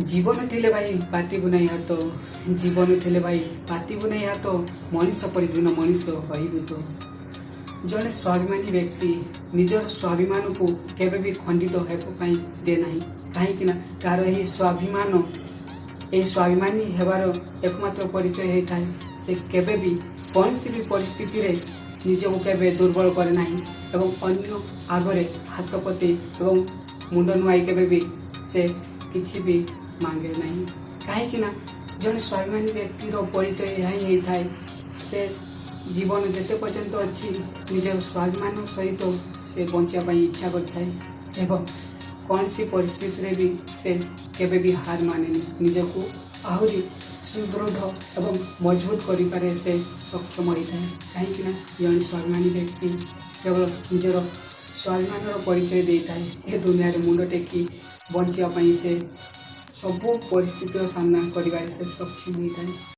ଜୀବନ ଥିଲେ ଭାଇ ପାତିବୁ ନାହିଁ ହାତ, ଜୀବନ ଥିଲେ ଭାଇ ପାତିବୁ ନାହିଁ ହାତ, ମଣିଷ ପରି ଦିନ ମଣିଷ ରହିବୁ ତ। ଜଣେ ସ୍ୱାଭିମାନୀ ବ୍ୟକ୍ତି ନିଜର ସ୍ୱାଭିମାନକୁ କେବେ ବି ଖଣ୍ଡିତ ହେବା ପାଇଁ ଦିଏ ନାହିଁ, କାହିଁକି ନା ତାର ଏହି ସ୍ୱାଭିମାନ, ଏହି ସ୍ୱାଭିମାନୀ ହେବାର ଏକମାତ୍ର ପରିଚୟ ହେଇଥାଏ, ସେ କେବେ ବି କୌଣସି ବି ପରିସ୍ଥିତିରେ ନିଜକୁ କେବେ ଦୁର୍ବଳ କରେ ନାହିଁ ଏବଂ ଅନ୍ୟ ଆଗରେ ହାତ ପତି ଏବଂ ମୁଣ୍ଡ ନୁଆଇ କେବେ ବି ସେ କିଛି ବି ମାଗେ ନାହିଁ। କାହିଁକି ନା ଜଣେ ସ୍ୱାଭିମାନୀ ବ୍ୟକ୍ତିର ପରିଚୟ ଏହା ହିଁ ହେଇଥାଏ, ସେ ଜୀବନ ଯେତେ ପର୍ଯ୍ୟନ୍ତ ଅଛି ନିଜର ସ୍ୱାଭିମାନ ସହିତ ସେ ବଞ୍ଚିବା ପାଇଁ ଇଚ୍ଛା କରିଥାଏ ଏବଂ କୌଣସି ପରିସ୍ଥିତିରେ ବି ସେ କେବେ ବି ହାର ମାନେନି। ନିଜକୁ ଆହୁରି ସୁଦୃଢ଼ ଏବଂ ମଜବୁତ କରିପାରେ ସେ ସକ୍ଷମ ହୋଇଥାଏ। କାହିଁକି ନା ଜଣେ ସ୍ୱାଭିମାନୀ ବ୍ୟକ୍ତି କେବଳ ନିଜର ସ୍ୱାଭିମାନର ପରିଚୟ ଦେଇଥାଏ। ଏ ଦୁନିଆରେ ମୁଣ୍ଡ ଟେକି ବଞ୍ଚିବା ପାଇଁ ସେ ସବୁ ପରିସ୍ଥିତିର ସାମ୍ନା କରିବାରେ ସେ ସକ୍ଷମ ହୋଇଥାଏ।